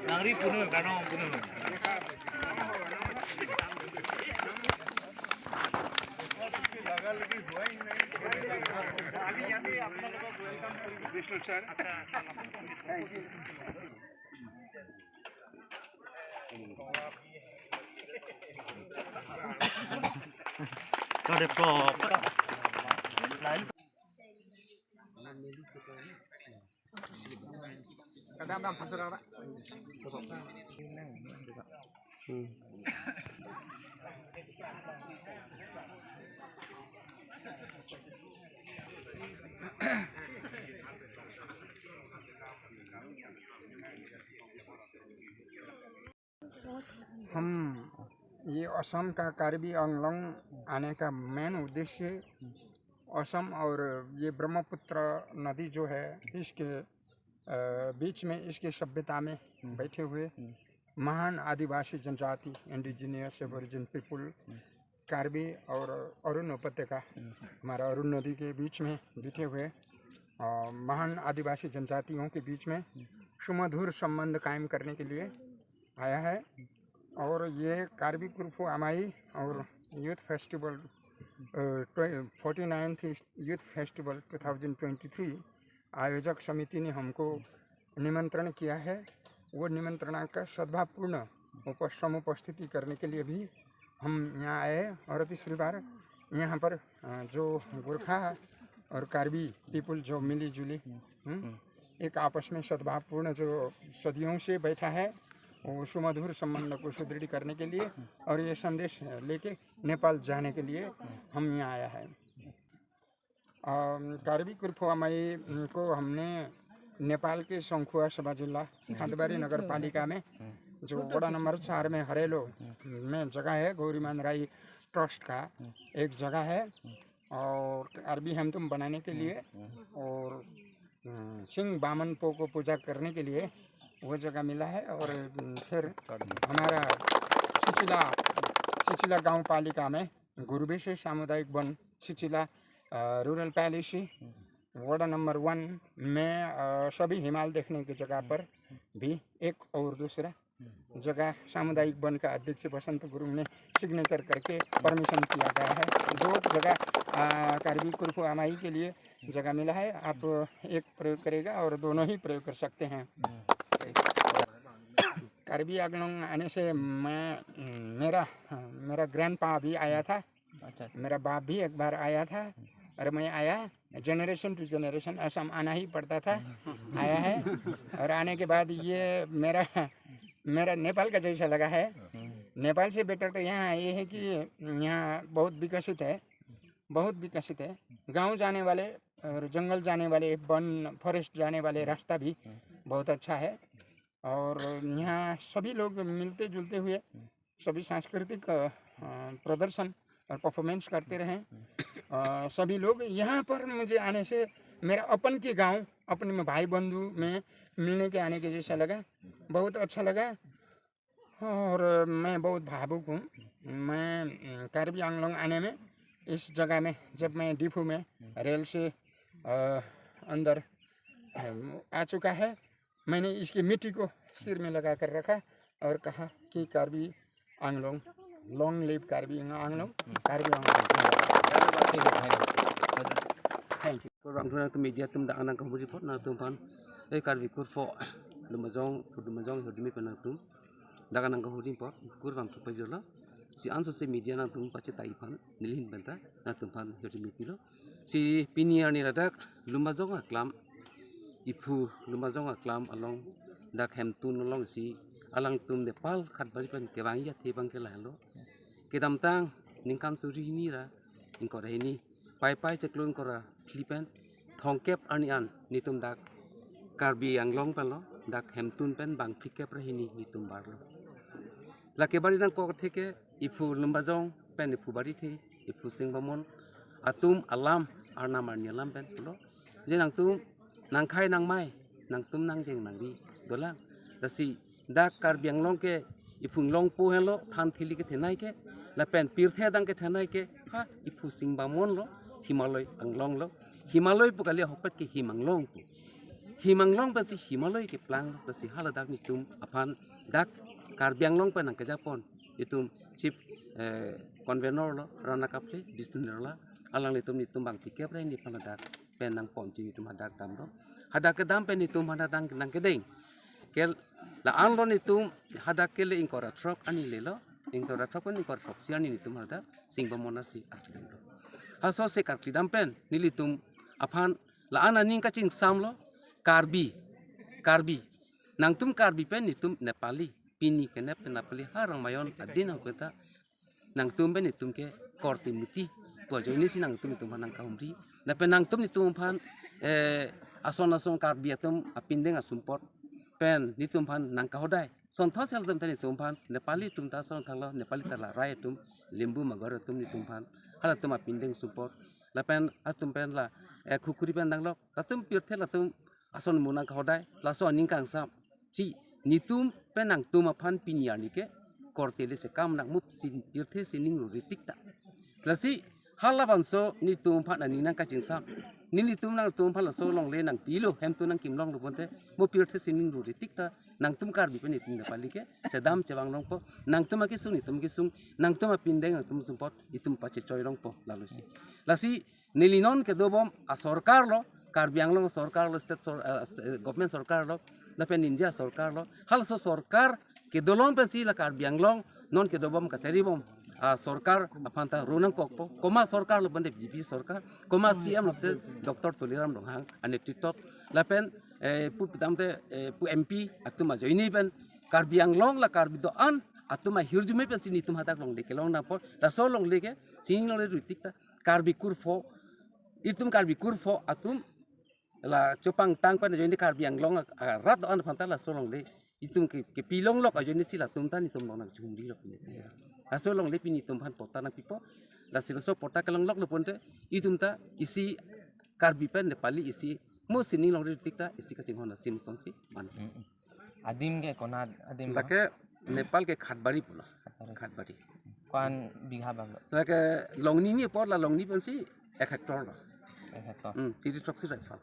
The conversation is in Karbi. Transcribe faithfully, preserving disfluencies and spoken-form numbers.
Nangri puno, gadong puno. हम ये असम का कार्बी आंगलोंग आने का मेन उद्देश्य असम और ये ब्रह्मपुत्र नदी जो है, इसके अ, बीच में, इसके सभ्यता में हम्म। बैठे हुए हम्म। महान आदिवासी जनजाति, इंडिजिनियस एबोरिजिन पीपल, हम्म। कार्बी और अरुण उपत्यका, हम्म। हमारा अरुण नदी के बीच में बैठे हुए, अ, महान आदिवासी जनजातियों के बीच में हम्म। सुमधुर संबंध कायम करने के लिए आया है। और ये कार्बी कुरफू अमाई और यूथ फेस्टिवल, अ, ट्वे-, forty ninth youth festival two thousand twenty three आयोजक समिति ने हमको निमंत्रण किया है। वो निमंत्रणा का सद्भावपूर्ण उपस-, समुपस्थिति करने के लिए भी हम यहाँ आए हैं। और तीसरी बार यहाँ पर, अ, जो गोरखा और कार्बी पीपल जो मिली जुली, हम्म, एक आपस में सद्भावपूर्ण जो सदियों से बैठा है, वो सुमधुर संबंध को सुदृढ़ करने के लिए और ये संदेश लेके नेपाल जाने के लिए हम यहाँ आया है। अम, कार्बी कुरफू अमाई, उम, को हमने नेपाल के संखुवा सभा जिला खादबारी नगर पालिका में, जो वडा नंबर चार में हरेलो में जगह है, गौरीमान राई ट्रस्ट का एक जगह है। और कार्बी हेमतुम बनाने के लिए और, उम, सिंह बामन पो को पूजा करने के लिए वो जगह मिला है। और, उम, फिर हमारा चिचिला, चिचिला गांव पालिका में गुरुबेसे सामुदायिक वन, चिचिला, अ, रूरल पैलिसी, वडा नंबर वन में, अ, सभी हिमाल देखने की जगह पर भी एक और दूसरा जगह सामुदायिक वन का अध्यक्ष बसंत गुरुंग ने सिग्नेचर करके परमिशन किया गया है। दो जगह, अ, कार्बी कुरफू अमाई के लिए जगह मिला है, आप एक प्रयोग करेगा और दोनों ही प्रयोग कर सकते हैं। कार्बी आंगलोंग आने से मैं, मेरा, मेरा ग्रैंडपा भी आया था, अच्छा। मेरा बाप भी एक बार आया था और मैं आया। जनरेशन टू जनरेशन असम आना ही पड़ता था, आया है। और आने के बाद ये मेरा, मेरा नेपाल का जैसा लगा है। नेपाल से बेटर तो यहाँ ये है कि यहाँ बहुत विकसित है, बहुत विकसित है। गांव जाने वाले और जंगल जाने वाले, वन फॉरेस्ट जाने वाले रास्ता भी बहुत अच्छा है। और यहाँ सभी लोग मिलते जुलते हुए सभी सांस्कृतिक, अ, अ, प्रदर्शन और परफॉर्मेंस करते रहे। अ, सभी लोग यहाँ पर मुझे आने से मेरा अपन के गांव, अपने में भाई बंधु में मिलने के आने के जैसा लगा, बहुत अच्छा लगा। और मैं बहुत भावुक हूँ। मैं, अम, कार्बी आंगलोंग आने में, इस जगह में, जब मैं डिफू में रेल से, अ, अंदर, अम, आ चुका है, मैंने इसकी मिट्टी को सिर में लगा कर रखा और कहा कि कार्बी आंगलोंग, long live कार्बी आंगलोंग, कार्बी Anglong. Thank you. Kurvangthu nangtum media atum dak nangkahuri apot nangtumphan, eh, Karbi kurfo Lumbajong, Lumbajong hirjume pen nangtum dak nangkahuri apot kurvangthu pajirlo. Si ansose media nangtum pachetai aphan nelihin penta nangtumphan hirjume pilo. Si pini arni ladak Lumbajong aklam, iphu Lumbajong aklam along dak Hemtun alongsi alangtum Nepal khatbari pen kevangji athe abang ke lahelo. Kedamtang ningkan suri hini ra ingkoi ra hini, Paipai chiklo ingkoi ra phli pen thomkep arni an netum dak Karbi Anglong penlo, dak Hemtun pen bang phlikep ra hini netum barlo. Lake bari nangkok athe ke iphu Lumbajong pen iphu Barithe, iphu Singbamon atum alam arnam arni alam pen pulo. Je nangtum nangkhai nangmai, nangtum nangjeng nangri dolang. Lasi dak Karbi Anglong ke Iphu Inglongpo henlo, than thili kethenei ke, lapen pirthe adang kethenei ke, ha, iphu Singbamon lo, Himalay Anglong lo, Himalay pu kali ahokpet ke Him Anglong pu. Him Anglong pensi Himalay keplang lo, pensi haladak netum aphan dak Karbi Anglong pen nangkejapon, itum chief, eh, convener lo, Rana Kaple, Bisnu Nirala, alanglitum netum bang tikep re nephan ladak pen nangponsi netum hadak damlo. Hadak kedam pen netum hadak nang, nangkedeng. Ke la-an lo netum hadak ke le ingkoi ra throk arni lelo. Ingkoi ra throk pen ingkoi ra throksi arni netum hadak Singbamon asi arkli damlo. Laso asi arkli dam pen nelitum aphan la-an aning kachingsam lo, Karbi, Karbi. Nangtum Karbi pen netum Nepali, pini kenep pen Nepali ha Ramayon adin ahokpet ta nangtum pen netum ke korte muti pu ajoinesi nangtum netum aphan nangkahumri. Lapen nangtum netum aphan, eh, ason ason Karbi atum apindeng asumpot pen netum aphan nangkahodai. Sonthos hel atum ta netum aphan, Nepali atum ta ason thanglo, Nepali ta la rai atum, Lembu Magar atum netum aphan, halatum apindeng sumpot. Lapen atum pen la, eh, Khukuri pen danglok, latum pirthe latum ason mo nangkahodai, laso aning kangsam. Si netum pen nangtum aphan pini arni ke korte le sekam nangmup si pirthe sining ruri tik ta. Lasi halabangso netum aphan aning nangkachingsam. Nelitum nangtum aphan laso longle nangpilo, hemtun nangkimlong lo pulote, mo pirthe sining ruri tik ta, nangtum Karbi pen netum Nepali ke chedam chevang longpo, nangtum akesung netum kesung, nangtum apindeng nangtum sumpot, itum pachechoi longpo, lalusi. Lasi neli non kedobom asorkar lo, Karbi Anglong sorkar lo, state sor-, eh, st-, eh, government sorkar lo, lapen India sorkar lo, halaso sorkar kedo along pensi la Karbi Anglong non kedobom kacheribom asorkar aphan ta ro nangkokpo, komat sorkar lo pulote B J P sorkar, komat C M lo pulote Doctor Tuliram Ronghang anetritwot, lapen, eh, pu pitamte, eh, pu M P atum ajoine pen Karbi Anglong la Karbi do-an atum ahirjume pensi netum hadak longle kelong nangpo, laso longle ke sining longle ruri tik ta, Karbi kurpho, itum Karbi kurpho atum la chopangtang pen ajoine Karbi Anglong a, a, rat do-an aphan ta laso longle itum ke, kepilonglok ajoinesi latum ta netum along nangchumri lok pini. Laso longle pini netum aphan patta nangpipo. Lasi laso patta kelonglok lo pulote itum ta isi Karbi pen Nepali isi mo sining longle ruri tik ta isi kachinghon asim asonsi man. Mm, mm. Adim ke konat adim? Lake Nepal ke Khatbari pulo. Khatbari. Khatbari. Ko-an bigha bang lo? Lake Longni ni apor, la Longni pensi ek hectare lo. Ek hectare. Hmm, siri throksi rifle.